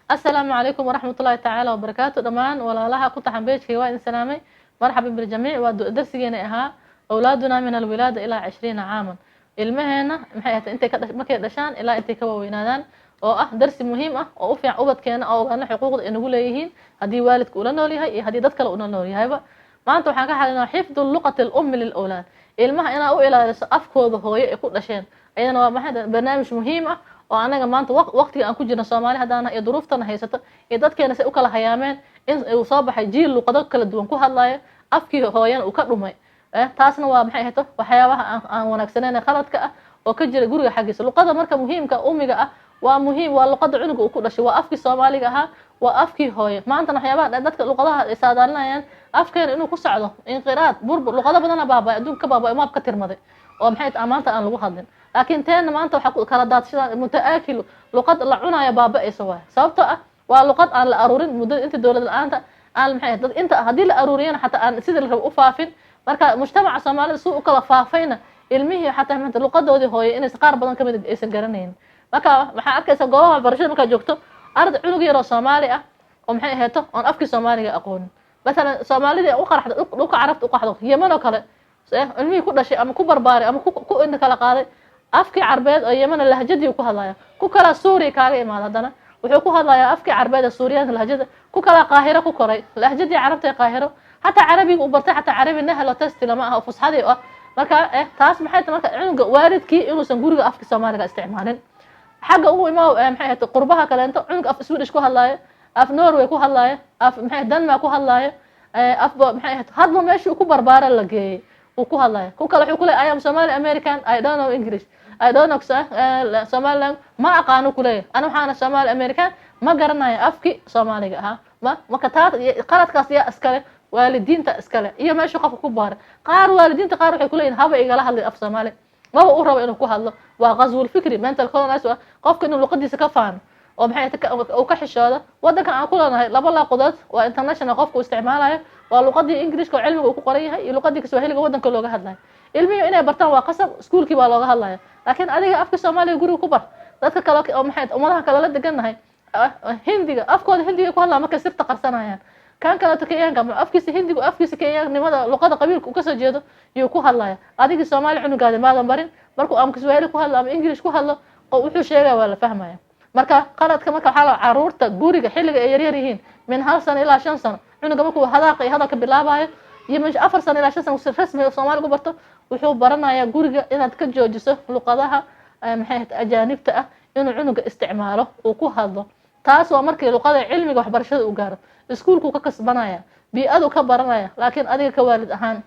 Asalaamu calaykum waraxmat ullaahi tacaala wabarakaatu. Dhammaan walaalaha ku taxan page-kay waa idin salaamay. Marxaban biljamiic. Waa darsigeena ahaa awlaaduna min alwilaada ilaa 20 caaman, ilmaheena maxay ahayd intay ka markay dhashaan ilaa intay ka waaweynaadaan, oo ah darsi muhiim ah oo u fiican ubadkeena, oo ogaano xuquuqda ay nagu leeyihiin haddii waalidka ula nool yahay iyo haddii dad kale ula nool yahayba. Maanta waxaan ka hadlaynaa xifdu luqati alummi lilawlaad, ilmaha inaa u ilaaliso afkooda hooyo ay ku dhasheen. Ayadana waa maxay barnaamij muhiim ah oo anaga maanta waqtiga aan ku jirno Soomaali haddaan iyo duruuftana haysato iyo dadkeena say u kala hayaameen, in uu soo baxay jiil luqado kala duwan ku hadlayo, afkii hooyana uu ka dhumay. Taasna waa maxay ahayto waxyaabaha aan wanaagsaneyn ee khaladka ah oo ka jira guriga xaggiisa. Luqada marka muhiimka umiga ah waa muhiim, waa luqada cunuga uu ku dhashay, waa afkii Soomaaliga ahaa, waa afkii hooyo. Maantana waxyaabaha dadka luqadaha ay saadaalinayaan afkeena inuu ku socdo inqiraad, burbur, luqado badana baabay, adduunka ka baabay, maab ka tirmaday oo maxay tahay maanta aan lagu hadlin. Laakiin teena maanta waxaa ku kala daadshada mutaakilu, luqad la cunayo baaba-aysa waay, sababtoo ah waa luqad aan la aruurin muddada inta dowlad la-aanta aan maxay dad inta haddii la aruuriyana xataa aan sidii la rabo u faafin. Marka mujtamaca Soomaalida si u kala faafayna, ilmihii xataa maanta luqadoodii hooye inaysan qaar badan kamid aysan garanaynin. Marka waxaa arkaysa goobaha waxbarashada markaad joogto arday cunug yar oo Soomaali ah oo maxay ahayto oon afkii Soomaaliga aqoonin. Masalan Soomaalidii u qaraxda dhulka Carabta u qaxdo, Yemen oo kale, ilmihii ku dhashay ama ku barbaaray ama ku inta kala qaaday afkii Carbeed oo Yemena lahjadii ku hadlaya. Ku kalaa Suuriya kaaga imaada, haddana wuxuu ku hadlayaa afkii Carbeed ee Suuriyaanka lahjada. Ku kalaa Qaahiro ku koray, lahjadii Carabta ee Qaahiro, xataa Carabiga uu bartay xataa Carabi nahlo testi lama aha oo fusxadii ah. Marka taas maxay tahay? Marka cunuga waalidkii inuusan guriga afkii Soomaaliga isticmaalin. Xagga ugu imaa maxay ahayd qurbaha kaleento, cunug af Swedish ku hadlaayo, af Norway ku hadlaayo, af maxay Denmark ku hadlaayo, afba maxay ahayd hadba meeshii ku barbaara la geeyey uu ku hadlaayo. Ku kale wuxuu ku leeyahay, "I am Somali American, I don't know English, I don't know Somaliland." Ma aqaano kuleeyahay, ana waxaana Somali American, ma garanayo afki Soomaaliga ahaa. Ma marka taa qaladkaas yaa iskale? Waalidiinta iskale iyo meeshuu qofka ku baaray. Qaar waalidiinta qaar waxay kuleeyihin, "Haba igala hadlay af Soomaali," maba u rabo inuu ku hadlo. Waa qaswul fikri, mental colonize, qofka inuu luqadiisa ka faano oo maxay uu ka xishoodo. Wadankan aan ku leenahay laba luqadood waa international qofku isticmaalayo, waa luqadii Englishka oo cilmiga uu ku qoran yahay iyo luqadii Kiswahiliga wadanka looga hadlayo. Ilmihii inay bartaan waa qasab, iskuulkii baa looga hadlaya. Laakiin adiga afka Soomaaliga guriga ku bar. Dadka kale oo maxay ummadaha kale la degannahay, Hindiga afkooda Hindiga ku hadlaa markay sirta qarsanayaan. Kan kaleeto Kenyaanka afkiisa Hindigu, afkiisa Kenyaannimada, luqada qabiilka uu kasoo jeedo yuu ku hadlaya. Adigii Soomaali cunugaadi maadan barin. Markuu ama Kiswahili ku hadlo ama English ku hadlo, wuxuu sheegaya waa la fahmaya. Marka qaladka marka waxaa la caruurta guriga xilliga ay yaryar yihiin, min 1 sano ilaa 5 sano, cunuga markuu hadaaqa iyo hadalka bilaabayo, iyo min 4 sano ilaa 5 sano si rasmi Soomaaliga u barto, wuxuu baranayaa guriga inaad ka joojiso luqadaha maxay ahayd ajaanibta ah inuu cunuga isticmaalo uu ku hadlo. Taas waa markii luqada cilmiga waxbarashada uu gaaro, iskuulkuu ka kasbanaya, bii-adu ka baranaya. Laakiin adiga ka waalid ahaan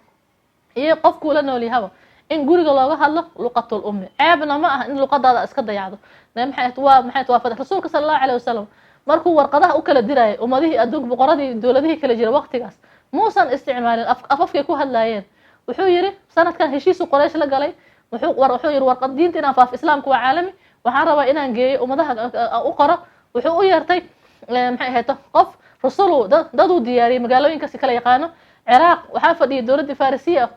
iyo qofkuu la nool yahaba in guriga looga hadlo luqatul ummi, ceebna ma aha in luqadaada iska dayacdo. Maxay waa maxay waa fadhi Rasuulka sala Allahu alayhi wasalam markuu warqadaha u kala dirayay ummadihii adduunka, boqoradii, dowladihii kala jira waqtigaas, muusan isticmaalin afafkay ku hadlaayeen. Wuxuu yihi sanadkan heshiisu Qoraysh la galay, wuxuu yihi, "Warqad diinta inaan faaf, Islaamku waa caalami, waxaan rabaa inaan geeyo ummadaha u qoro." Wuxuu u yeertay maxay ahayd qof rasulu daduu diyaariyey magaalooyinkaasi kala yaqaano. Ciraaq waxaa fadhiyay dowladda Farisiya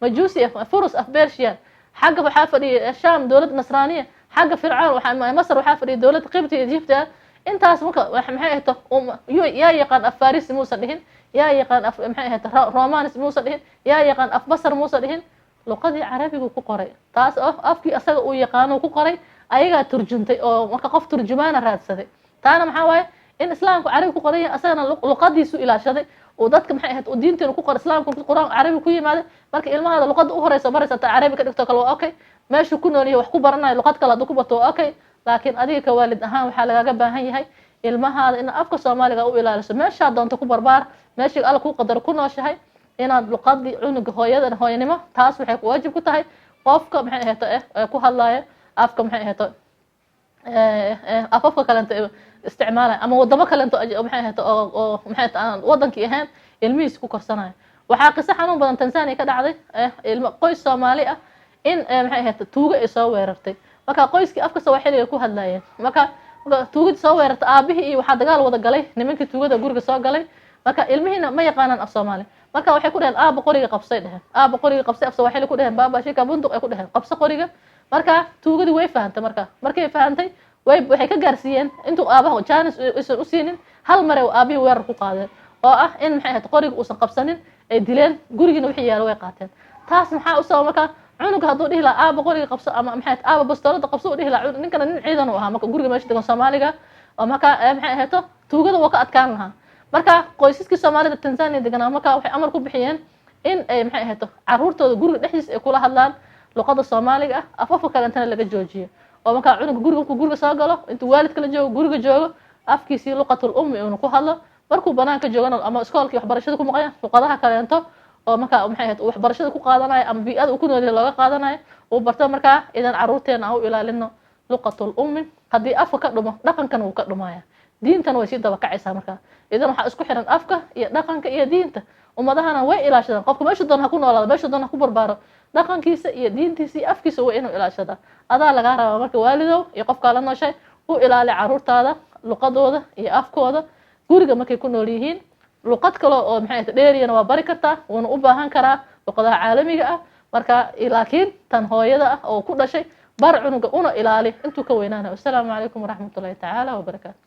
majuusi ah, Furus af Persian. Xagga waxaa fadhiyay Sham dowlad Nasraaniya. Xagga Fircoon Masar waxaa fadhiyay dowlad Qibti Egypt ah. Intaas marka maxay ahayd yaa yaqaan af Farisi muusan dhihin, yaa yaqaan af maxay ahayd Romanis muusan dhihin, yaa yaqaan af Basar muusan dhihin. Luqadii Carabigu ku qoray, taas oo afkii asaga uu yaqaano ku qoray, ayagaa turjuntay oo marka qof turjumaana raadsaday. Taana maxaa waaye in Islaamku Carabi ku qoran yahay, asagana luqadiisu ilaashaday uu dadka maxay ahayd uu diinteenu ku qoray, Islaamku Qur-aan Carabi ku yimaaday. Marka ilmahaada luqada u horeysa baraysa taa Carabi ka dhigto kale waa okay. Meeshuu ku nool yahay wax ku baranayo luqad kale hadduu ku barto waa okay. Laakiin adiga ka waalid ahaan waxaa lagaaga baahan yahay ilmahaada inaad afka Soomaaliga u ilaaliso. Meeshaa doonto ku barbaar, meeshii Alla kuu qadaro ku nooshahay, inaad luqadii cunuga hooyada hooyanimo, taas waxay waajib ku tahay qofka maxay ahayto ku hadlaya afka maxay ahayto afafka kalento isticmaalaya ama wadamo kalento maxay ahayto oo maxay ahayto aan wadankii ahayn ilmihiisa ku korsanayo. Waxaa qiso xanuun badan Tanzania ka dhacday, ilmo qoys Soomaali ah in maxay ahayto tuugo ay soo weerartay. Marka qoyskii afka Sawaaxiliga ku hadlayeen. Marka tuugadii soo weerartay aabihii iyo waxaa dagaal wada galay nimankii tuugada guriga soo galay. Marka ilmihiina ma yaqaanaan af Soomaali. Marka waxay ku dheheen, "Aaba, qoriga qabsay," dheheen. "Aaba, qoriga qabsay." Af Sawaaxili ku dheheen, "Baaba shika bunduq," ay ku dheheen, "qabso qoriga." Marka tuugadii way fahantay. Marka markay fahantay Way waxay ka gaarsiiyeen intuu aabaha jaanis aysan u siinin, hal mare aabihii weerar ku qaadeen oo ah in, maxay ahayd, qoriga uusan qabsanin, ay dileen, gurigiina wixii yaalo way qaateen. Taas maxaa u sababa? Marka cunuga hadduu dhihi lahaa "Aaba, qoriga qabso" ama, maxay ahayd, "Aaba, bastoolada qabso" u dhihi lahaa, ninkana nin ciidan uu ahaa marka guriga meesha degan Soomaaliga oo marka, maxay ahayto, tuugada waa ka adkaan lahaa. Marka qoysaskii Soomaalida Tanzania deganaa marka waxay amar ku bixiyeen in ay, maxay ahayto, caruurtooda guriga dhexdiisa ay kula hadlaan luqada Soomaaliga ah, afafka kalentana laga joojiyo, oo markaa cunuga guriga markuu guriga soo galo, intuu waalidka la joogo, guriga joogo, afkiisii luqatul ummi uunu ku hadlo. Markuu banaanka joogana ama iskoolkii waxbarashada ku maqanya, luqadaha kaleento oo markaa, maxay ahayd, waxbarashada ku qaadanayo ama bii'ada uu ku nool yahay looga qaadanayo uu barto. Markaa idan caruurteena aan u ilaalino luqatul ummi. Haddii afka ka dhumo, dhaqankana wuu ka dhumaya, diintana way sii daba kacaysaa. Markaa idan waxaa isku xiran afka iyo dhaqanka iyo diinta. Ummadahana way ilaashadaan. Qofka meeshu doona ha ku noolaado, meeshu doona ha ku barbaaro, dhaqankiisa iyo diintiisa iyo afkiisa waa inuu ilaashadaa. Adaa lagaa rabaa marka, waalidow iyo qofkaa la nooshay, u ilaali caruurtaada luqadooda iyo afkooda guriga markay ku nool yihiin. Luqad kale oo, maxay ahayd, dheeriyana waa bari kartaa, wuuna u baahan karaa luqadaha caalamiga ah marka, laakiin tan hooyada ah oo ku dhashay bar cunuga, una ilaali intuu ka weynaanayo. Wasalaamu calaykum waraxmatullahi tacaala wabarakaatu.